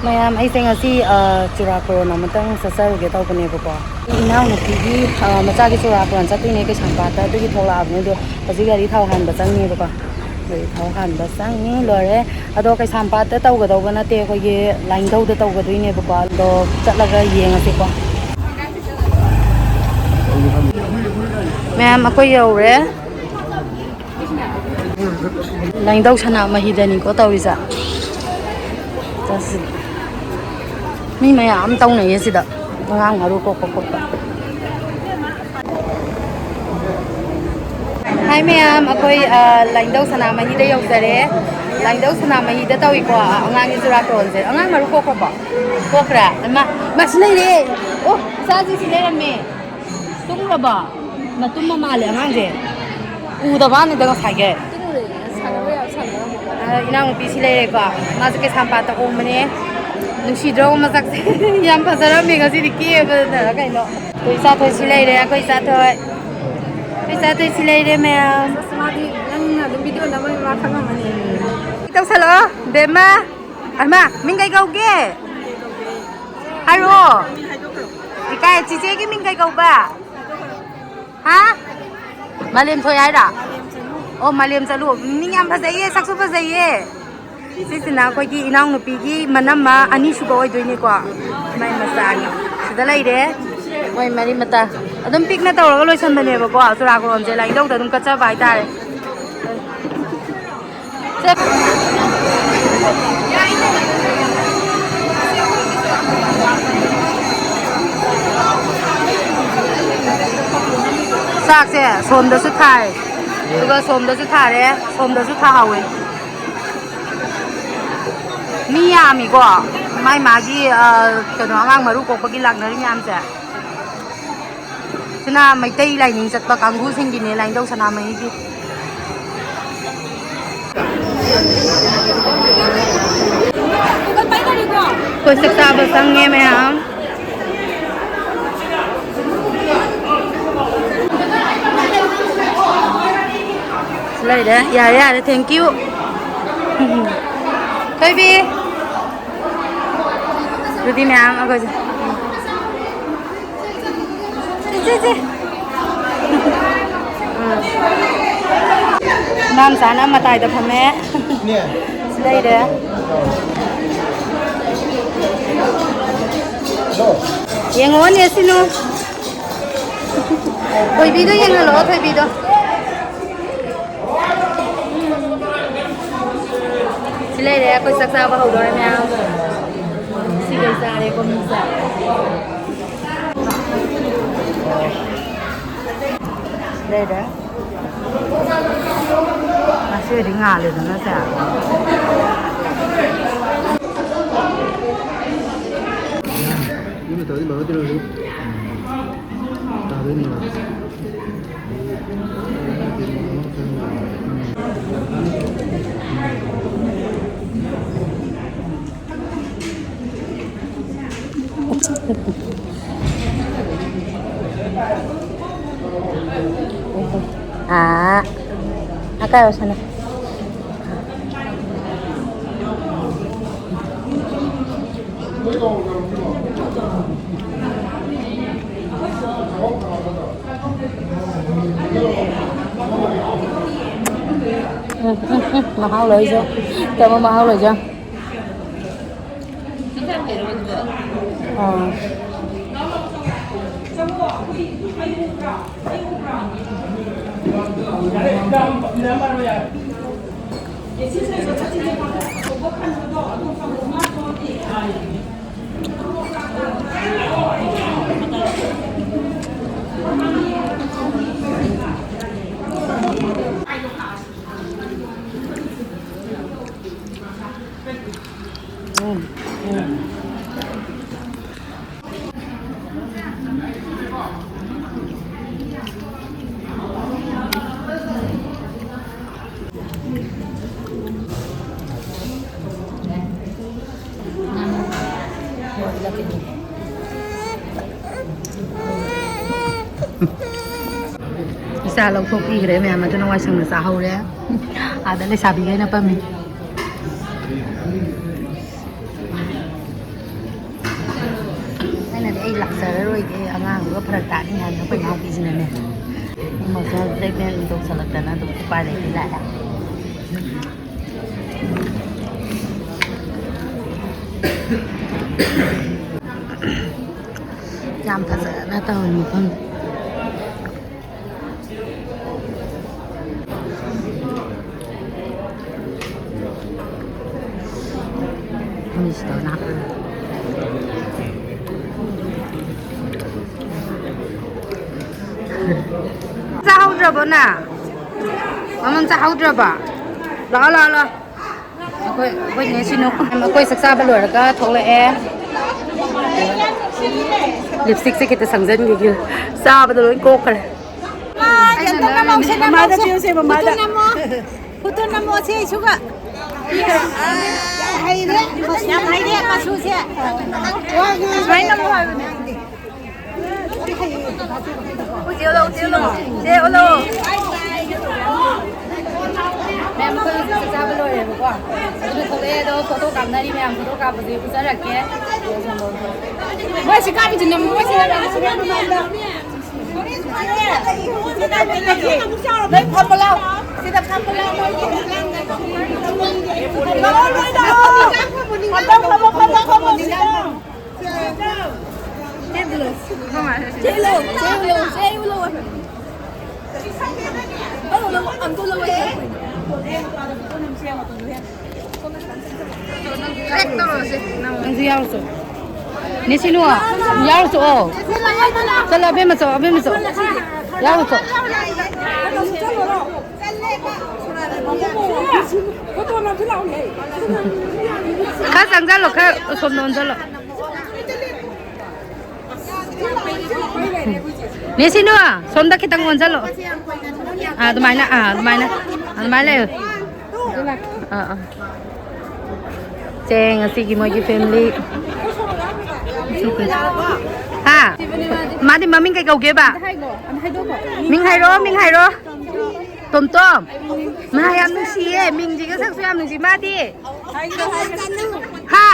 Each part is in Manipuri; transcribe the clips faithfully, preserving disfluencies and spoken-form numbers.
ꯃꯌꯥꯝ, ꯑꯩꯁꯦ ꯉꯁꯤ, ꯑ, ꯆꯨꯔꯥꯀꯣꯔꯣꯟ ꯑꯃꯇꯪ ꯆꯠꯆꯔꯨꯒꯦ ꯇꯧꯕꯅꯦꯕꯀꯣ꯫ ꯏꯅꯥꯎꯅꯨꯄꯤꯒꯤ, ꯑ, ꯃꯆꯥꯒꯤ ꯆꯨꯔꯥꯀꯣꯔꯣꯟ ꯆꯠꯇꯣꯏꯅꯦ ꯀꯩꯁꯥꯝꯄꯥꯠꯇ, ꯑꯗꯨꯒꯤ ꯊꯣꯛꯂꯛꯑꯕꯅꯦ꯫ ꯑꯗꯣ ꯍꯧꯖꯤꯛ ꯒꯥꯔꯤ ꯊꯥꯎ ꯍꯥꯟꯕ ꯆꯪꯉꯦꯕꯀꯣ꯫ ꯒꯥꯔꯤ ꯊꯥꯎ ꯍꯥꯟꯕ ꯆꯪꯉꯤ, ꯂꯣꯏꯔꯦ꯫ ꯑꯗꯣ ꯀꯩꯁꯥꯝꯄꯥꯠꯇ ꯇꯧꯒꯗꯧꯕ ꯅꯠꯇꯦ, ꯑꯩꯈꯣꯏꯒꯤ ꯂꯥꯏꯅꯤꯡꯊꯧꯗ ꯇꯧꯒꯗꯣꯏꯅꯦꯕꯀꯣ꯫ ꯑꯗꯣ ꯆꯠꯂꯒ ꯌꯦꯡꯉꯁꯤꯀꯣ꯫ ꯃꯌꯥꯝ, ꯑꯩꯈꯣꯏ ꯌꯧꯔꯦ꯫ ꯂꯥꯏꯅꯤꯡꯊꯧ ꯁꯅꯥꯃꯍꯤꯗꯅꯤꯀꯣ ꯇꯧꯔꯤꯁꯦ꯫ ꯆꯠꯁꯤ꯫ ꯃꯤ ꯃꯌꯥꯝ ꯇꯧꯅꯩꯌꯦ ꯁꯤꯗ, ꯑꯉꯥꯡ ꯃꯔꯨ ꯀꯣꯛꯄ ꯈꯣꯠꯄ꯫ ꯍꯥꯏ ꯃꯌꯥꯝ, ꯑꯩꯈꯣꯏ, ꯑ, ꯂꯥꯏꯅꯤꯡꯊꯧ ꯁꯅꯥꯃꯍꯤꯗ ꯌꯧꯖꯔꯦ꯫ ꯂꯥꯏꯅꯤꯡꯊꯧ ꯁꯅꯥꯃꯍꯤꯗ ꯇꯧꯏꯀꯣ, ꯑ, ꯑꯉꯥꯡꯒꯤ ꯆꯨꯔꯥꯀꯣꯔꯣꯟꯁꯦ꯫ ꯑꯉꯥꯡ ꯃꯔꯨ ꯀꯣꯛꯈ꯭ꯔꯕꯣ? ꯀꯣꯛꯈ꯭ꯔꯦ? ꯏꯃꯥ, ꯏꯃꯥ, ꯁꯤ ꯂꯩꯔꯦ꯫ ꯑꯣ, ꯏꯆꯥꯁꯤ ꯁꯤ ꯂꯩꯔꯝꯃꯦ꯫ ꯇꯨꯝꯈ꯭ꯔꯕꯣ? ꯃꯇꯨꯝꯕ ꯃꯥꯜꯂꯦ ꯑꯉꯥꯡꯁꯦ꯫ ꯎꯗꯕ ꯋꯥꯅꯤꯗ ꯉꯁꯥꯏꯒꯩ꯫ ꯑ, ꯏꯅꯥꯎꯅꯨꯄꯤꯁꯤ ꯂꯩꯔꯦꯀꯣ꯫ ꯃꯥꯁꯦ ꯀꯩꯁꯥꯝꯄꯥꯠꯇ ꯍꯣꯡꯕꯅꯦ꯫ ꯅꯨꯡꯁꯤꯗ꯭ꯔꯣ ꯃꯁꯛꯁꯦ? ꯌꯥꯝ ꯐꯖꯔꯝꯃꯦ ꯉꯁꯤꯗꯤ ꯀꯦꯕꯗꯔ ꯀꯩꯅꯣ꯫ ꯑꯩꯈꯣꯏ ꯏꯆꯥꯊꯣꯏꯁꯤ ꯂꯩꯔꯦ, ꯑꯩꯈꯣꯏ ꯏꯆꯥꯊꯣꯏ꯫ ꯑꯩꯈꯣꯏ ꯏꯆꯥꯊꯣꯏꯁꯤ ꯂꯩꯔꯦ ꯃꯌꯥꯝ꯫ ꯑꯁ, ꯃꯥꯗꯤ ꯅꯪꯅ ꯑꯗꯨꯝ ꯚꯤꯗꯤꯑꯣ ꯅꯝꯕꯒꯤ ꯃꯥ ꯈꯪꯉꯝꯃꯅꯤ꯫ ꯇꯧꯁꯜꯂꯛꯑꯣ, ꯕꯦꯝꯃ꯫ ꯑꯃ, ꯃꯤꯡ ꯀꯩ ꯀꯧꯒꯦ? ꯍꯥꯏꯔꯛꯑꯣ꯫ ꯏꯀꯥꯏ, ꯆꯤꯆꯦꯒꯤ ꯃꯤꯡ ꯀꯩ ꯀꯧꯕ? ꯍꯥ? ꯃꯥꯂꯦꯝ ꯊꯣꯏ ꯍꯥꯏꯔꯣ? ꯑꯣ, ꯃꯥꯂꯦꯝ ꯆꯠꯂꯨ꯫ ꯃꯤ ꯌꯥꯝ ꯐꯖꯩꯌꯦ, ꯁꯛꯁꯨ ꯐꯖꯩꯌꯦ꯫ ꯁꯤꯁꯤꯅ ꯑꯩꯈꯣꯏꯒꯤ ꯏꯅꯥꯎꯅꯨꯄꯤꯒꯤ ꯃꯅꯝꯃ ꯑꯅꯤꯁꯨꯕ ꯑꯣꯏꯗꯣꯏꯅꯤꯀꯣ꯫ ꯃꯥꯏ ꯃꯆꯥꯅꯤ꯫ ꯁꯤꯗ ꯂꯩꯔꯦ꯫ ꯃꯣꯏ ꯃꯔꯤ ꯃꯇꯥ꯫ ꯑꯗꯨꯝ ꯄꯤꯛꯅ ꯇꯧꯔꯒ ꯂꯣꯏꯁꯟꯕꯅꯦꯕꯀꯣ꯫ ꯆꯨꯔꯥꯀꯣꯔꯣꯟꯁꯦ ꯂꯥꯏꯅꯤꯡꯊꯧꯗ ꯑꯗꯨꯝ ꯀꯠꯆꯕ ꯍꯥꯏꯇꯥꯔꯦ꯫ ꯆꯠ-, ꯆꯥꯛꯁꯦ ꯁꯣꯝꯗꯁꯨ ꯊꯥꯏ, ꯑꯗꯨꯒ ꯁꯣꯝꯗꯁꯨ ꯊꯥꯔꯦ, ꯁꯣꯝꯗꯁꯨ ꯊꯥꯍꯧꯋꯦ꯫ ꯃꯤ ꯌꯥꯝꯃꯤꯀꯣ, ꯃꯥꯏ ꯃꯥꯒꯤ, ꯑ, ꯀꯩꯅꯣ, ꯑꯉꯥꯡ ꯃꯔꯨ ꯀꯣꯛꯄꯒꯤ ꯂꯥꯛꯅꯔꯤ ꯃꯌꯥꯝꯁꯦ꯫ ꯁꯤꯅ ꯃꯩꯇꯩ ꯂꯥꯏꯅꯤꯡ ꯆꯠꯄ ꯀꯥꯡꯕꯨꯁꯤꯡꯒꯤꯅꯦ, ꯂꯥꯏꯅꯤꯡꯊꯧ ꯁꯅꯥꯃꯍꯤꯒꯤ꯫ ꯑꯩꯈꯣꯏ ꯆꯥꯛ ꯆꯥꯕ ꯆꯪꯉꯦ ꯃꯌꯥꯝ꯫ ꯂꯩꯔꯦ꯫ ꯌꯥꯔꯦ, ꯌꯥꯔꯦ, thank you꯫ ꯊꯣꯏꯕꯤ꯫ ꯑꯗꯨꯗꯤ ꯃꯌꯥꯝ ꯑꯩꯈꯣꯏꯁꯦ꯫ ꯏꯆꯦ, ꯏꯆꯦ꯫ ꯎꯝ꯫ ꯏꯅꯥꯎꯆꯥꯅ ꯃꯇꯥꯏꯗ ꯐꯝꯃꯦ꯫ ꯂꯩꯔꯦ꯫ ꯌꯦꯡꯉꯣꯅꯦ ꯁꯤꯅꯨ꯫ ꯊꯣꯏꯕꯤꯗꯣ ꯌꯦꯡꯍꯜꯂꯣ, ꯊꯣꯏꯕꯤꯗꯣ꯫ ꯁꯤ ꯂꯩꯔꯦ, ꯑꯩꯈꯣꯏ ꯆꯥꯛ ꯆꯥꯕ ꯍꯧꯗꯣꯔꯦ ꯃꯌꯥꯝ꯫ ꯁꯤꯒꯩ ꯆꯥꯔꯦꯀꯣ ꯃꯤꯁꯦ꯫ ꯂꯩꯔꯦ꯫ ꯉꯁꯤꯗꯤ ꯉꯥꯜꯂꯦꯗꯅ ꯁꯦ꯫ ꯌꯨꯝꯗ ꯇꯧꯔꯗꯤ ꯕꯥꯔꯣ ꯇꯦꯔꯣ ꯇꯥꯗꯣꯏꯅꯦ꯫ ꯑꯥ꯫ ꯑꯀꯥꯏ ꯑꯣꯁꯅ꯫ ꯎꯝ, ꯎꯝ, ꯎꯝ, ꯃꯍꯥꯎ ꯂꯣꯏꯖ-, ꯇꯃꯣ ꯃꯍꯥꯎ ꯂꯣꯏꯖ-꯫ ꯑꯥ꯫ ꯎꯝ, ꯎꯝ꯫ ꯏꯆꯥ ꯂꯧꯊꯣꯛꯄꯤꯈ꯭ꯔꯦ ꯃꯌꯥꯝ ꯑꯗꯨꯅ ꯋꯥꯏꯁꯪꯅ ꯆꯥꯍꯧꯔꯦ꯫ ꯑꯥꯗ ꯂꯩꯁꯥꯕꯤꯈꯩꯅ ꯄꯝꯃꯤ꯫ ꯑꯩ ꯂꯥꯛꯆꯔꯔꯣꯏꯒꯦ, ꯑꯉꯥꯡꯗꯨꯒ ꯐꯔꯛ ꯇꯥꯅꯤ ꯍꯥꯏꯅ ꯑꯩꯈꯣꯏ ꯏꯅꯥꯎꯄꯤꯁꯤꯅꯅꯦ, ꯃꯁꯥ ꯇ꯭ꯔꯦꯠꯃꯦꯟ ꯇꯧꯁꯜꯂꯛꯇꯅ ꯑꯗꯨꯝ ꯎꯄꯥꯏ ꯂꯩꯇꯦ ꯂꯥꯛꯑꯦ꯫ ꯌꯥꯝ ꯐꯖꯅ ꯇꯧꯔꯤ ꯃꯐꯝ꯫ ꯃꯤꯁꯇꯧꯅ꯫ ꯆꯥꯍꯧꯗ꯭ꯔꯕꯣ ꯅꯪ? ꯃꯃꯝ ꯆꯥꯍꯧꯗ꯭ꯔꯕꯣ? ꯂꯥꯛꯑꯣ, ꯂꯥꯛꯑꯣ, ꯂꯥꯛꯑꯣ꯫ ꯑꯩꯈꯣꯏ, ꯑꯩꯈꯣꯏ ꯅꯦ ꯁꯤꯅꯨ, ꯑꯩꯈꯣꯏ ꯆꯥꯛ ꯆꯥꯕ ꯂꯣꯏꯔꯒ ꯊꯣꯛꯂꯛꯑꯦ꯫ ꯂꯤꯞꯁꯇꯤꯛꯁꯦ ꯈꯤꯇ ꯁꯪꯖꯟꯈꯤꯒꯦ꯫ ꯆꯥꯕꯗ ꯂꯣꯏ ꯀꯣꯛꯈ꯭ꯔꯦ꯫ ꯃꯃꯥꯗ ꯄꯤꯌꯨꯁꯦ, ꯃꯃꯥꯗ꯫ ꯐꯣꯇꯣ ꯅꯝꯃꯣ꯫ ꯐꯣꯇꯣ ꯅꯝꯃꯣ, ꯁꯦ, ꯏꯁꯨꯒ꯫ ꯍꯩꯔꯦ꯫ ꯌꯥꯝ ꯍꯩꯔꯦ, ꯃꯆꯨꯁꯦ꯫ ꯁꯨꯃꯥꯏꯅ ꯅꯝꯃꯣ ꯍꯥꯏꯕꯅꯦ꯫ ꯎꯆꯦ ꯑꯣꯜꯂꯣ, ꯎꯆꯦ ꯑꯣꯜꯂꯣ꯫ ꯆꯦ ꯑꯣꯜꯂꯣ꯫ ꯃꯌꯥꯝ ꯑꯩꯈꯣꯏ ꯍꯧꯖꯤꯛ ꯆꯥꯛ ꯆꯥꯕ ꯂꯣꯏꯔꯦꯕꯀꯣ꯫ ꯑꯗꯨꯅ ꯊꯣꯛꯂꯛꯑꯦ, ꯑꯗꯣ ꯐꯣꯇꯣ ꯀꯥꯞꯅꯔꯤ ꯃꯌꯥꯝ, ꯐꯣꯇꯣ ꯀꯥꯞꯄꯁꯦ ꯎꯠꯆꯔꯛꯀꯦ꯫ ꯃꯣꯏ ꯁꯤ ꯀꯥꯞꯄꯤꯁꯤ ꯅꯝꯃꯣ, ꯃꯣꯏ ꯁꯤ ꯅꯝꯃꯣ꯫ ꯅꯣꯏ ꯐꯝꯃꯣ ꯂꯥꯎ꯫ ꯁꯤꯗ ꯐꯝꯃꯣ ꯂꯥꯎ, ꯃꯣꯏꯒꯤ ꯐꯝꯃꯣ, ꯐꯝꯃꯣ, ꯐꯝꯃꯣ, ꯐꯝꯃꯣ, ꯐꯝꯃꯣ꯫ ꯅꯪꯁꯨ ꯌꯥꯎꯔꯨꯆꯣ꯫ ꯅꯦꯁꯤꯅꯨ, ꯌꯥꯎꯔꯨꯆꯣ꯫ ꯆꯠꯂꯣ, ꯑꯕꯦꯝꯃ ꯆꯣ, ꯑꯕꯦꯝꯃ ꯆꯣ꯫ ꯌꯥꯎꯔꯨꯆꯣ꯫ ꯈꯔ ꯆꯪꯁꯜꯂꯣ, ꯈꯔ ꯁꯣꯝꯗ ꯑꯣꯟꯁꯜꯂꯣ꯫ ꯅꯦꯁꯤꯅꯨ, ꯁꯣꯝꯗ ꯈꯤꯇꯪ ꯑꯣꯟꯁꯤꯜꯂꯣ꯫ ꯑꯥ, ꯑꯗꯨꯃꯥꯏꯅ, ꯑꯥ, ꯑꯗꯨꯃꯥꯏꯅ, ꯑꯗꯨꯃꯥꯏꯅ ꯂꯩꯌꯨ꯫ ꯑꯥ, ꯑꯥ꯫ ꯁꯦ, ꯉꯁꯤꯒꯤ ꯃꯣꯏꯒꯤ ꯐꯦꯃꯤꯂꯤ꯫ ꯍꯥ? ꯃꯥꯗꯤ ꯃꯃꯤꯡ ꯀꯩ ꯀꯧꯒꯦꯕ? ꯃꯤꯡ ꯍꯥꯏꯔꯣ, ꯃꯤꯡ ꯍꯥꯏꯔꯣ꯫ ꯇꯣꯝꯇꯣꯝ꯫ ꯃꯥ ꯌꯥꯝ ꯅꯨꯡꯁꯤꯌꯦ꯫ ꯃꯤꯡꯁꯤꯒ ꯁꯛꯁꯨ ꯌꯥꯝ ꯅꯨꯡꯁꯤ꯫ ꯃꯥꯗꯤ? ꯍꯥ?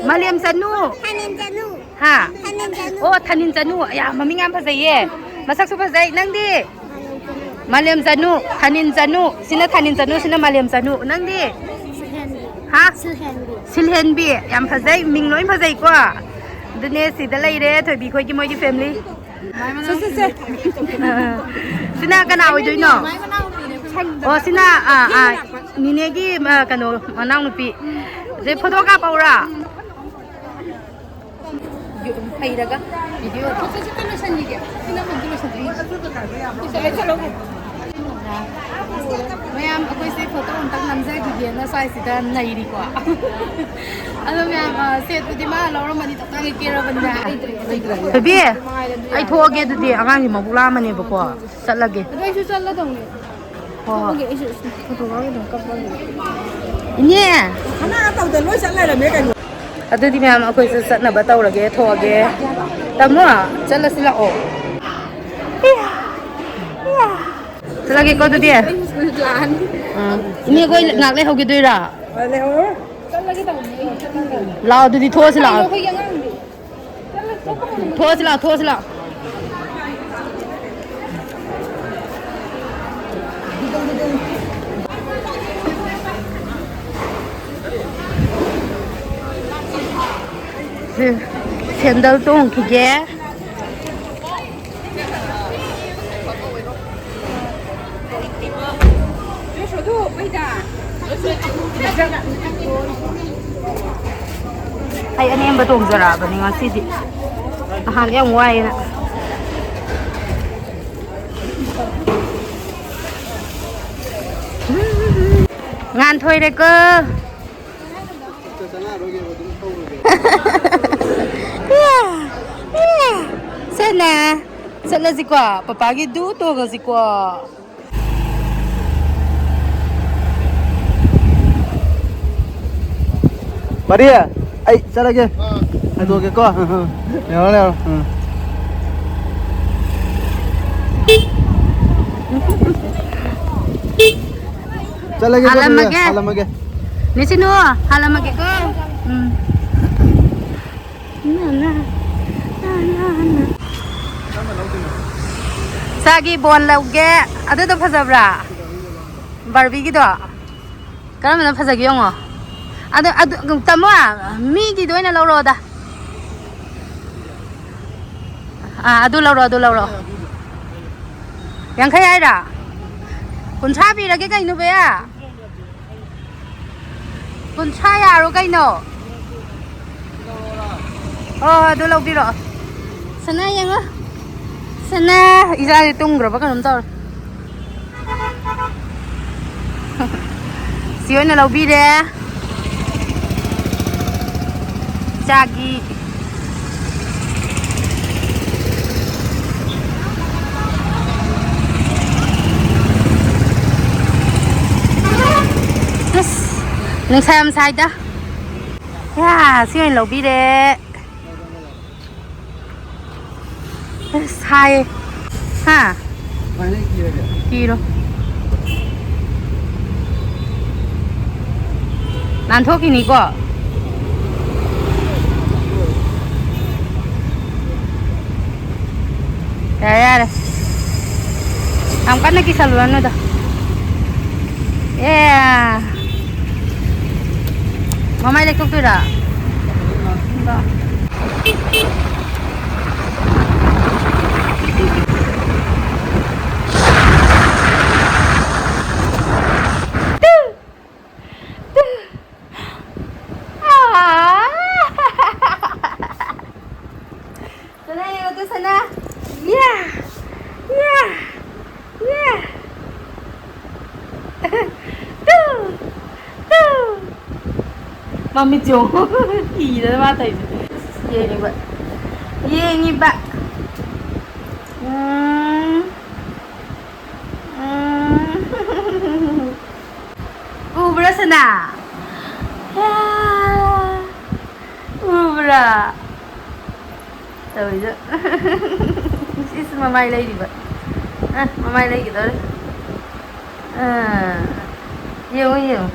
ꯃꯥꯂꯦꯝ ꯆꯅꯨ꯫ ꯍꯥ? ꯑꯣ, ꯊꯥꯅꯤꯟ ꯆꯅꯨ꯫ ꯑꯌꯥ, ꯃꯃꯤꯡ ꯌꯥꯝ ꯐꯖꯩꯌꯦ꯫ ꯃꯁꯛꯁꯨ ꯐꯖꯩ꯫ ꯅꯪꯗꯤ? ꯃꯥꯂꯦꯝ ꯆꯅꯨ, ꯊꯥꯅꯤꯟ ꯆꯅꯨ꯫ ꯁꯤꯅ ꯊꯥꯅꯤꯟ ꯆꯅꯨ, ꯁꯤꯅ ꯃꯥꯂꯦꯝ ꯆꯅꯨ꯫ ꯅꯪꯗꯤ? ꯍꯥ? ꯁꯤꯜꯍꯦꯟꯕꯤ꯫ ꯌꯥꯝ ꯐꯖꯩ꯫ ꯃꯤꯡ ꯂꯣꯏ ꯐꯖꯩꯀꯣ꯫ ꯑꯗꯨꯅꯦ, ꯁꯤꯗ ꯂꯩꯔꯦ ꯊꯣꯏꯕꯤ ꯈꯣꯏꯒꯤ, ꯃꯣꯏꯒꯤ family꯫ ꯁꯦ, ꯁꯦ, ꯁꯦ꯫ ꯁꯤꯅ ꯀꯅꯥ ꯑꯣꯏꯗꯣꯏꯅꯣ? ꯑꯣ, ꯁꯤꯅ, ꯑꯥ, ꯑꯥ, ꯅꯤꯅꯦꯒꯤ, ꯑ, ꯀꯩꯅꯣ, ꯃꯅꯥꯎꯅꯨꯄꯤ꯫ ꯁꯦ, photo ꯀꯥꯞꯄꯛꯎꯔꯥ? ꯍꯩꯔꯒ video ꯁꯦ, ꯁꯦ, ꯁꯦ, ꯂꯣꯏꯁꯟꯈꯤꯒꯦ꯫ ꯁꯤꯅ ꯑꯃꯨꯛ ꯂꯣꯏꯁꯟꯈꯤꯒꯦ꯫ ꯆꯠꯂꯣ, ꯆꯠꯂꯣ꯫ ꯃꯌꯥꯝ, ꯑꯩꯈꯣꯏꯁꯦ photo ꯑꯝꯇꯪ ꯅꯝꯖꯈꯤꯒꯦꯅ ꯁ꯭ꯋꯥꯏꯁꯤꯗ ꯅꯩꯔꯤꯀꯣ꯫ ꯑꯗꯣ ꯃꯌꯥꯝ, ꯑ, ꯁꯦꯠꯄꯨꯗꯤ ꯃꯥ ꯂꯧꯔꯝꯃꯅꯤ, ꯇꯞ ꯇꯥꯒꯩ ꯀꯦꯔꯕꯅꯤꯅ꯫ ꯊꯣꯏꯕꯤ, ꯑꯩ ꯊꯣꯛꯑꯒꯦ ꯑꯗꯨꯗꯤ, ꯑꯉꯥꯡꯁꯤ ꯃꯕꯨꯛ ꯂꯥꯝꯃꯅꯦꯕꯀꯣ, ꯆꯠꯂꯒꯦ꯫ ꯑꯗꯣ ꯑꯩꯁꯨ ꯆꯠꯂꯗꯧꯅꯦ꯫ ꯍꯣꯏ, ꯍꯣꯏ꯫ ꯀꯞꯄꯒꯦ, ꯑꯩꯁꯨ ꯐꯣꯇꯣ ꯀꯥꯞꯀꯦ ꯑꯗꯨꯝ ꯀꯞꯄꯒꯦ꯫ ꯏꯅꯦ! ꯈꯅꯥ ꯇꯧꯗ ꯂꯣꯏ ꯆꯠ ꯂꯩꯔꯝꯃꯦ ꯀꯩꯅꯣ꯫ ꯑꯗꯨꯗꯤ ꯃꯌꯥꯝ, ꯑꯩꯈꯣꯏꯁꯨ ꯆꯠꯅꯕ ꯇꯧꯔꯒꯦ, ꯊꯣꯛꯑꯒꯦ꯫ ꯇꯥꯃꯣ, ꯆꯠꯂꯁꯤ ꯂꯥꯛꯑꯣ꯫ ꯆꯠꯂꯒꯦꯀꯣ ꯑꯗꯨꯗꯤ꯫ ꯑꯩꯁꯨ ꯂꯥꯛꯑꯅꯤ꯫ ꯑꯥ꯫ ꯏꯅꯦ, ꯑꯩꯈꯣꯏ ꯉꯥꯏꯍꯥꯛ ꯂꯩꯍꯧꯈꯤꯗꯣꯏꯔꯥ? ꯂꯩꯍꯧꯔꯣꯏ꯫ ꯆꯠꯂꯒꯦ ꯇꯧꯕꯅꯦ, ꯑꯩ ꯆꯠꯅꯤꯡꯗ꯭ꯔꯕꯅꯦ꯫ ꯂꯥꯛꯑꯣ ꯑꯗꯨꯗꯤ, ꯊꯣꯛꯑꯁꯤ ꯂꯥꯛꯑꯣ꯫ ꯑꯩꯈꯣꯏꯒꯤ ꯑꯉꯥꯡꯗꯤ꯫ ꯊꯣꯛꯑꯁꯤ ꯂꯥꯛꯑꯣ, ꯊꯣꯛꯑꯁꯤ ꯂꯥꯛꯑꯣ꯫ ꯁꯦꯟꯗꯜ ꯇꯣꯡꯈꯤꯒꯦ꯫ ꯑꯩ ꯑꯅꯦꯝꯕ ꯇꯣꯡꯖꯔꯛꯑꯕꯅꯤ ꯉꯁꯤꯗꯤ, ꯅꯍꯥꯟ ꯌꯥꯝ ꯋꯥꯏꯌꯦꯅ꯫ ꯉꯥꯟꯊꯣꯏꯔꯦꯀꯣ꯫ ꯁꯦꯅ, ꯆꯠꯂꯁꯤꯀꯣ, ꯄꯄꯥꯒꯤ ꯗꯨ ꯇꯣꯡꯉꯁꯤꯀꯣ꯫ ꯃꯔꯤ, ꯑꯩ ꯆꯠꯂꯒꯦ꯫ ꯍꯥꯏꯗꯣꯛꯑꯒꯦꯀꯣ꯫ ꯂꯩꯍꯧꯔꯣ, ꯂꯩꯍꯧꯔꯣ꯫ ꯎꯝ꯫ ꯆꯠꯂꯒꯦꯀꯣ, ꯑꯗꯨꯗꯤ꯫ ꯍꯥꯜꯂꯝꯃꯒꯦ꯫ ꯍꯥꯜꯂꯝꯃꯒꯦ꯫ ꯅꯦ ꯁꯤꯅꯨ, ꯍꯥꯜꯂꯝꯃꯒꯦꯀꯣ꯫ ꯎꯝ꯫ ꯅ, ꯅ꯫ ꯏꯆꯥꯒꯤ ꯕꯣꯟ ꯂꯧꯒꯦ꯫ ꯑꯗꯨꯗꯣ ꯐꯖꯕ꯭ꯔꯥ? ꯕꯥꯔꯕꯤꯒꯤꯗꯣ? ꯀꯔꯝꯕꯅ ꯐꯖꯒꯦ ꯌꯦꯡꯉꯣ꯫ ꯑꯗꯨ, ꯑꯗꯨ, ꯇꯥꯃꯣ, ꯃꯤꯒꯤꯗꯣ ꯑꯣꯏꯅ ꯂꯧꯔꯛꯑꯣꯗ꯫ ꯑꯥ, ꯑꯗꯨ ꯂꯧꯔꯣ, ꯑꯗꯨ ꯂꯧꯔꯣ꯫ ꯌꯥꯡꯈꯩ ꯍꯥꯏꯔꯥ? ꯀꯨꯟꯊ꯭ꯔꯥ ꯄꯤꯔꯒꯦ ꯀꯩꯅꯣ, ꯕꯌꯥ? ꯀꯨꯟꯊ꯭ꯔꯥ ꯌꯥꯔꯣ ꯀꯩꯅꯣ? ꯍꯣꯏ, ꯍꯣꯏ, ꯑꯗꯨ ꯂꯧꯕꯤꯔꯛꯑꯣ꯫ ꯁꯅꯥ ꯌꯦꯡꯉꯣ꯫ ꯁꯅꯥ, ꯏꯆꯥꯁꯦ ꯇꯨꯝꯈ꯭ꯔꯕ ꯀꯩꯅꯣꯝ ꯇꯧꯔꯦ꯫ ꯁꯤ ꯑꯣꯏꯅ ꯂꯧꯕꯤꯔꯦ꯫ ꯆꯥꯒꯤ꯫ ꯑꯁ, ꯅꯨꯡꯁꯥ ꯌꯥꯝ ꯁꯥꯏꯗ꯫ ꯌꯥ, ꯁꯤ ꯑꯣꯏꯅ ꯂꯧꯕꯤꯔꯦ꯫ ꯑꯁ, ꯁꯥꯏꯌꯦ꯫ ꯍꯥ? ꯀꯤꯔꯣ꯫ ꯅꯥꯟꯊꯣꯛꯈꯤꯅꯤꯀꯣ꯫ ꯌꯥꯔꯦ, ꯌꯥꯔꯦ꯫ ꯌꯥꯝ ꯀꯟꯅ ꯀꯤꯁꯜꯂꯨꯔꯅꯨꯗ꯫ ꯑꯦ꯫ ꯃꯃꯥꯏ ꯂꯩꯊꯣꯛꯇꯣꯏꯔꯥ? ꯁꯅꯥ ꯌꯦꯡꯉꯨ ꯇꯨ, ꯁꯅꯥ꯫ ꯌꯥ! ꯌꯥ! ꯌꯥ! ꯇꯨ! ꯇꯨ! ꯃꯃꯤꯠ ꯌꯦꯡꯉꯨ꯫ ꯀꯤꯗꯅ ꯃꯥ ꯇꯧꯔꯤꯁꯦ꯫ ꯌꯦꯡꯉꯤꯕ꯫ ꯌꯦꯡꯉꯤꯕ꯫ ꯎꯝ꯫ ꯎꯝ꯫ ꯎꯕ꯭ꯔꯥ, ꯁꯅꯥ? ꯌꯥ! ꯎꯕ꯭ꯔꯥ? ꯇꯧꯔꯤꯗꯣ꯫ ꯏꯁ, ꯃꯃꯥꯏ ꯂꯩꯔꯤꯕ꯫ ꯑ, ꯃꯃꯥꯏ ꯂꯩꯒꯗꯧꯔꯦ꯫ ꯑ, ꯌꯦꯡꯉꯨ, ꯌꯦꯡꯉꯨ꯫